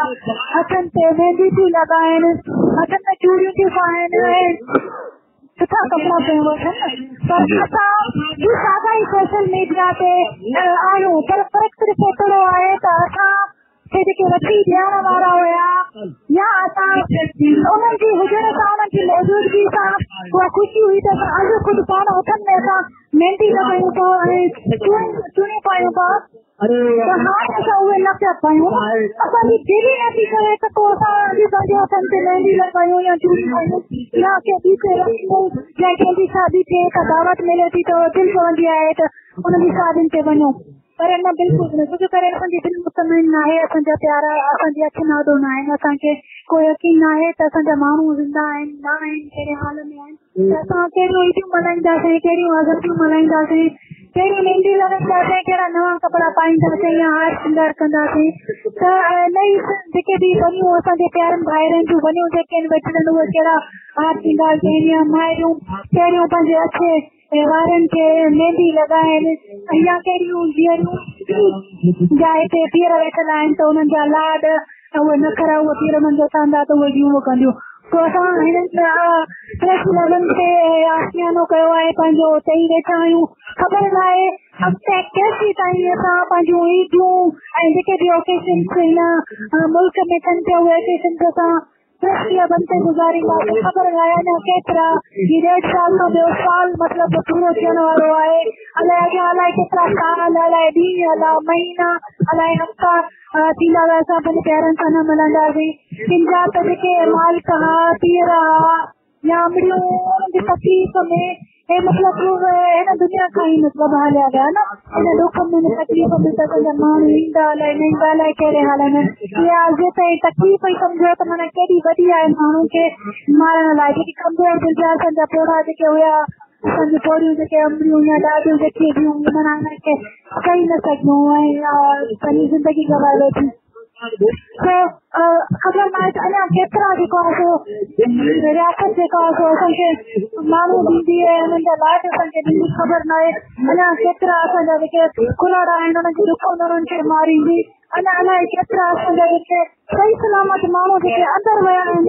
Speaker 4: हथनि ते मेहंदी थियूं लॻाइनि, हथनि में चूड़ियूं थियूं पाइनि ऐं सुठा कपिड़ा पयो वठनि। पर असां बि साॻा ई सोशल मीडिया ते आहियूं, पर फ़र्क़ु सिर्फ़ु एतिरो आहे त असां खे जेके वठी ॾियण वारा हुया या असां उन्हनि जी हुजण सां, उन्हनि जी मौजूदगी सां उहा ख़ुशी हुई त असां अॼु ख़ुदि पाण हथनि में असां मेहंदी लॻायूं पिया ऐं चूड़ियूं पायूं पिया।
Speaker 10: ته هاڻي اسان اهي نه پيا پايون. اسان جي دل ئي نٿي ڪري ته پوء اسان اڄ پنهنجي هٿن تي مهندي لڳايون يا چوڙي پايون يا ڪنهن ٻي تي رکون يا ڪنهن جي شادي ٿئي ته دعوت ملي ٿي ته دل چوندي آهي ته ان جي شادين تي وڃون، پر نه، بلڪل نه. ڇو جو ڪري اسان جي دل مطمئن ناهي. اسان جا پيارا اسان جي اکين آڏو ناهن. اسان کي ڪو يقين ناهي ته اسان جا ماڻهو زنده آهن نه آهن، ڪهڙي حال ۾ آهن، ته اسان ڪهڙيون عيديون ملهائينداسين، ڪهڙيون آزاديون ملهائينداسين، ڪهڙيون مهنديون لڳائينداسين، ڪهڙا نوان ڪپڙا پائينداسين يا هار سينگار ڪنداسين. ته نه ئي جيڪي به ونيون اسان جي پيارن ڀائرن جون ونيون جيڪي آهن ويٺل آهن، اهي ڪهڙا هار سينگار ڪن يا مائريون ڪهڙيون پنهنجي اڇي وارن کي مهندي لڳائين يا ڪهڙيون ڌيئريون جا هتي پيئر ويٺل آهن ته انهن جا لاڏ، اهي نخرا اهي پيئر انهن جا سهندا ته اهي جيون ڪنديون. سو اسان هنن پريس ڪلبن تي آشيانو ڪيو آهي پنهنجو، اتي ئي ويٺا آهيون. خبر ناهي اڳتي ڪيسين تائين اسان پنهنجون عيدون ۽ جيڪي به اوڪيشنس هن ملڪ ۾ ٿين پيا اهي اوڪيشنس اسان پريس ڪلبن تي گذارينداسين. خبر ناهي اڃا ڪيترا، هي ڏيڍ سال کان ٻيو سال مطلب پورو ٿيڻ وارو آهي، الائي اڳيان الائي ڪيترا سال، الائي ڏينهن، الائي مهينا، الائي هفتا ٿيندا ته اسان پنهنجي پيارن سان نه ملنداسين. ڪن جا ته جيڪي مالڪ ها، پيئر ها يا امڙيون، انهن جي تڪليف ۾ هي مطلب هن دنيا کان ئي مطلب هليا ويا نه. هن ڏک ۾، هن تڪليف ۾ ته اسان جا ماڻهو ايندا الائي نه ايندا، الائي ڪهڙي حال ۾. اها اذيت ۽ تڪليف ئي سمجهو ته معنيٰ ڪيڏي وڏي آهي ماڻهو کي مارڻ لاء. جيڪي ڪمزور دل جا اسان جا پوڙها جيڪي هيا، اسان جون پوڙهيون جيڪي امڙيون يا ڏاڏيون جيڪي به هيون، معنيٰ انهن کي سهي نه سگهيون ۽ پنهنجي زندگي گنوائي ويٺيون. سو خبر ناهي ته اڃا ڪيترا جيڪو آهي سو رياست جيڪو آهي سو اسان کي ماڻهو ڏيندي ۽ انهن جا لاش اسان کي ڏيندي. خبر ناهي اڃا ڪيترا اسان جا جيڪي ڪلهوڙا آهن انهن جي ڏک انهن کي ماريندي. اڃا الائي ڪيترا اسان جا جيڪي صحيح سلامت ماڻهو جيڪي اندر ويا آهن،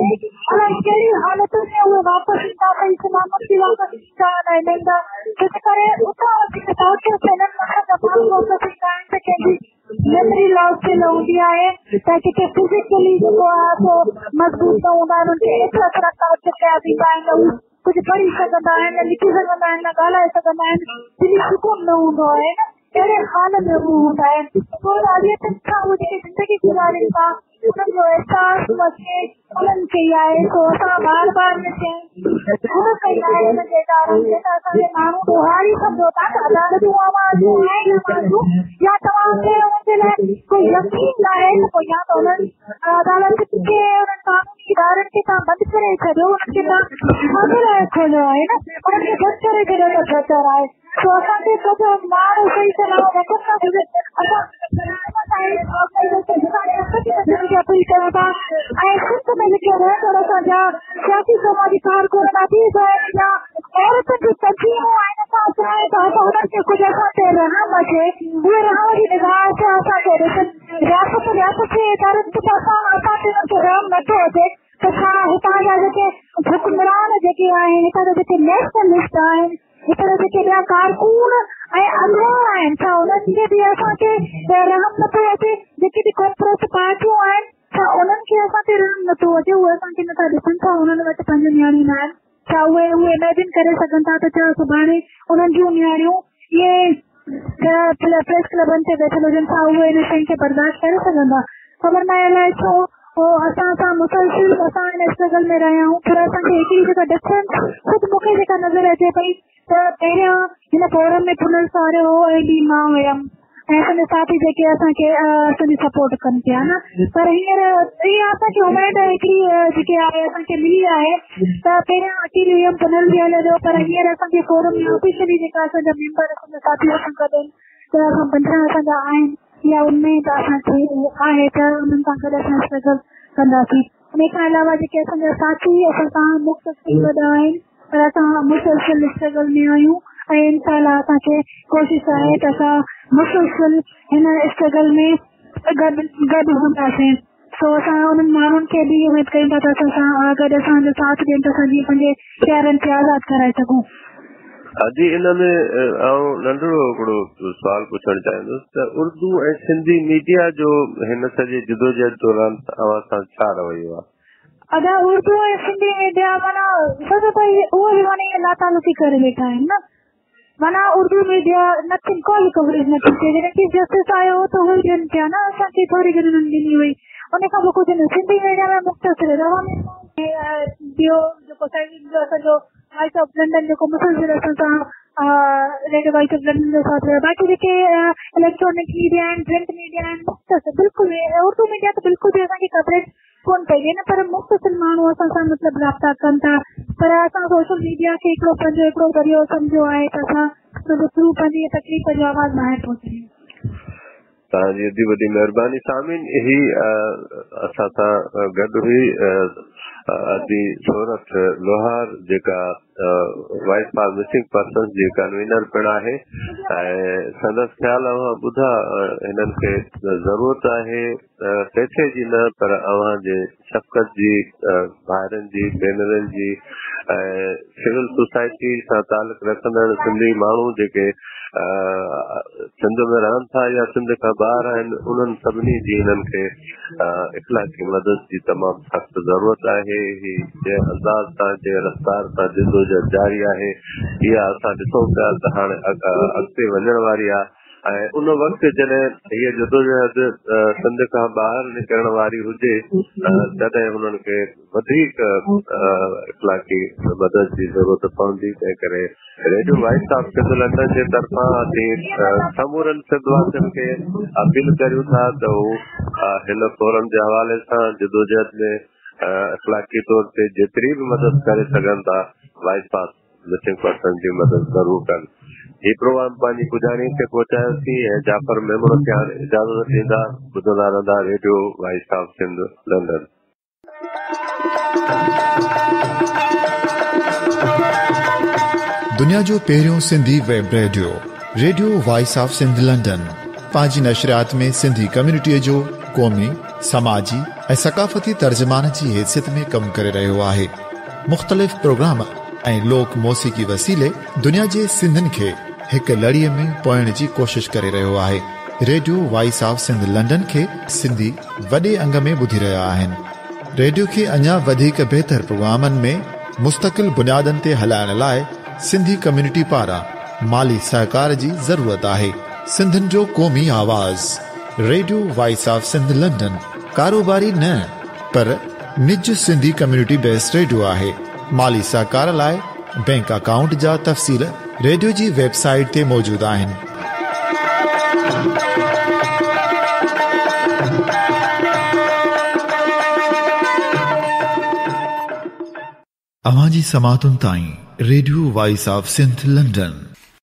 Speaker 10: الائي ڪهڙي حالتن ۾ اهي واپس ايندا، صحيح سلامت به واپس ايندا الائي نه ايندا. ڇو جي ڪري اتان جيڪي ٽارچر ٿيل آهن اسان جا ماڻهو واپس ايندا آهن ته ڪنهن جي ميموري لاس ٿيل هوندي آهي ته ڪٿي فزيڪلي جيڪو آهي سو مضبوط نه هوندا آهن. انهن کي ايترا ايترا ٽارچر ڪيا ويندا آهن، نه هو ڪجهه پڙهي سگهندا آهن، نه لکي سگهندا آهن، نه ڳالهائي سگهندا آهن، دلي سڪون نه هوندو آهي نه. اهڙي حال ۾ هو هوندا آهن. پوء اذيتن کان هو جيڪي زندگي گذارين ٿا انهن جو احساس مون کي انهن کي ئي آهي. سو اسان بار بار هن شيء جي گهر ڪئي آهي انهن جي ادارن کي ته اسان کي ماڻهو ڏوهاري سمجهو ٿا ته عدالتون اوهان جون آهن يا مان جون، يا توهان کي انهن جي لاء ڪو يقين ناهي ته پوء يا ته انهن عدالتن کي، انهن قانوني ادارن کي توهان بند ڪري ڇڏيو. انهن کي توهان ڇا جي لاء کوليو آهي نه؟ انهن کي بند ڪري ڇڏيو ته بهتر آهي. سو اسان کي ڪجهه ماڻهو صحيح سلامت رکن ٿا گهرجي. اسان اپيل ڪيون ٿا ۽ سنڌ ۾ جيڪي رهندڙ اسان جا سياسي سماجي ڪارڪن، اديب آهن يا عورتن جون تنظيمون آهن، اسان چاهيون ٿا ته انهن کي ڪجهه اسان تي رحم اچي، اهي رحم جي نگاهه سان اسان کي ڏسن. رياست جي ادارن تي ته اسان تي انهن کي رحم نٿو اچي ته ڇا هتان جا جيڪي حڪمران جيڪي آهن، هتان جا جيڪي نيشنلسٽ آهن، هتان جا جيڪي ٻيا ڪارڪن ۽ اڳواڻ آهن، ڇا انهن کي به اسان کي رحم نٿو اچي؟ جيڪي به قومپرست پارٽيون آهن، ڇا انهن کي اسان تي رحم نٿو اچي؟ اهي اسان کي نٿا ڏسن؟ ڇا انهن وٽ پنهنجون نياڻيون نه آهن؟ ڇا اهي اميجن ڪري سگهن ٿا ته ڇا سڀاڻي انهن جون نياڻيون اهي پريس ڪلبن تي ويٺل هجن، ڇا اهي ان شين کي برداشت ڪري سگهندا؟ خبر ناهي الائي ڇو اسان سان مسلسل اسان هن اسٽرگل ۾ رهيا آهيون، پر اسان کي هڪڙي جيڪا ڊفرنس خود مون کي جيڪا نظر اچي پئي ته پهريان هن فورم ۾ پنل ساريو هو ۽ ٻي مان هيم ۽ اسان جا ساٿي جيڪي اسان کي اسان جي سپورٽ ڪن پيا نه، پر هينئر اها اسان کي اميد هڪڙي جيڪي آهي اسان کي ملي آهي ته پهريان اڪيلي هيم، پنل به هليو ويو، پر هينئر اسان جي فورم ۾ آفيشلي جيڪا اسان جا ميمبر اسان جا ساٿي اسان گڏ آهن ته اسان 15 اسان جا آهن يا اميد اسان کي آهي ته انهن سان گڏ اسان اسٽرگل ڪنداسين. ان کان علاوه جيڪي اسان جا ساٿي اسان سان مختصر گڏ آهن، پر اسان مسلسل اسٽرگل ۾ آهيون ۽ انشاء الله اسان کي ڪوشش آهي ته اسان مسلسل هن اسٽرگل ۾ گڏ گڏ هونداسين. سو اسان انهن ماڻهن کي به اميد ڪيون ٿا ته اسان سان گڏ اسان جو ساٿ ڏين ته اسان جيئن پنهنجي پيارن کي آزاد ڪرائي سگهون.
Speaker 3: جي ان ۾ آئون ننڍڙو هڪڙو سوال پڇڻ چاهيندس ته اردو ۽ سنڌي ميڊيا جو هن سڄي جدوجهد دوران اوهان سان ڇا رويو آهي؟
Speaker 10: ادا اردو ۽ سنڌي ميڊيا معنيٰ سڄو ته اهو به معنيٰ ائين لاتعلقي ڪري ويٺا آهن نه. माना उर्दू मीडिया नथिंग का बि कवरेज नथी थिए। जॾहिं चीफ जस्टिस आयो हो त उहो ई ॾियनि पिया न असांखे, थोरी घणी हुननि ॾिनी हुई, उन खां पोइ कुझु न। सिंधी मीडिया में मुख़्तसिर ॿियो जेको असांजो वॉइस ऑफ लंडन जेको मुसलसिल असां सां रेडियो वॉइस ऑफ लंडन जो साथ रहियो। बाक़ी जेके इलेक्ट्रॉनिक मीडिया आहिनि, प्रिंट मीडिया आहिनि, मुख़्तसिर बिल्कुलु उर्दू मीडिया त बिल्कुलु बि असांखे कवरेज कोन पई ॾिए न, पर मुख़्तसिर माण्हू असां सां मतिलबु राब्ता कनि था। पर असां सोशल मीडिया खे हिकिड़ो पंहिंजो हिकिड़ो ज़रियो सम्झो आहे त असां हुनजे थ्रू पंहिंजी तकलीफ़ जो आवाज़ ॿाहिरि पहुचायूं।
Speaker 3: तव्हांजी एॾी वॾी महिरबानी। सामीन, ही असां सां गॾु हुई अदी सोरठ लोहार, जेका वॉइस फॉर मिसिंग पर्सन जी कन्वीनर पिणु आहे ऐं संदसि ख़्याल अव्हां ॿुधा। हिननि खे ज़रूरत आहे पैसे जी न, पर अव्हां जे शफ़क़त जी, भाइरनि जी, भेनरनि जी ऐं सिविल सोसाइटी सां तालुक रखंदड़ सिंधी माण्हू जेके सिंध में रहनि था या सिंध खां ॿाहिरि आहिनि, उन्हनि सभिनी जी हिननि खे इख़लाक़ी मदद जी तमामु सख़्तु ज़रूरत आहे। ही जंहिं अंदाज़ सां, जंहिं रफ़्तार सां जिदोजहद जारी आहे, इहा असां ॾिसूं पिया त हाणे अॻिते वञण वारी आहे ऐं उन वक़्तु जॾहिं हीअ जदोजहद सिंध खां ॿाहिरि निकिरण वारी हुजे, तॾहिं हुननि खे वधीक इख़लाक़ी मदद जी ज़रूरत पवंदी। तंहिं करे radio voice of Sindh London जे तरफ़ां असीं समूरनि सिंधवासियुनि खे अपील करियूं था त हू हिन फोरम जे हवाले सां जदोजहद में इख़लाक़ी तौर ते जेतिरी बि मदद करे सघनि था, वॉइस फॉर मिसिंग पर्सन जी मदद ज़रूरु कनि। ही प्रोग्राम पंहिंजी पुॼाणी ते पहुचायोसीं ऐं जाफ़र मेमण खे हाणे इजाज़त ॾींदा। ॿुधंदा रहंदा radio voice of Sindh London.
Speaker 2: दुनिया जो पहिरियों Sindhi web radio, radio voice of Sindh London, पंहिंजी नशरियात में सिंधी कम्युनिटीअ जो क़ौमी, समाजी ऐं सकाफ़ती तर्जमान जी हैसियत में कमु करे रहियो आहे। मुख़्तलिफ़ प्रोग्राम ऐं लोक मौसीक़ी वसीले दुनिया जे सिंधियुनि खे हिकु लड़ीअ में पोइण जी कोशिश करे रहियो आहे। Radio voice of Sindh London खे सिंधी वॾे अंग में ॿुधी रहिया आहिनि। रेडियो खे अञा वधीक बहितर प्रोग्रामनि में मुस्तकिल बुनियादनि ते हलाइण लाइ सिंधी कम्युनिटी पारां माली सहकार जी ज़रूरत आहे। सिंधियुनि जो क़ौमी आवाज़ radio voice of Sindh London कारोबारी न पर निज सिंधी कम्युनिटी बेस्ड रेडियो आहे। माली सहकार लाइ बैंक अकाउंट जा तफ़सील रेडियो जी वेबसाइट ते मौजूद आहिनि। अव्हां जी समातुनि ताईं radio voice of Sindh London.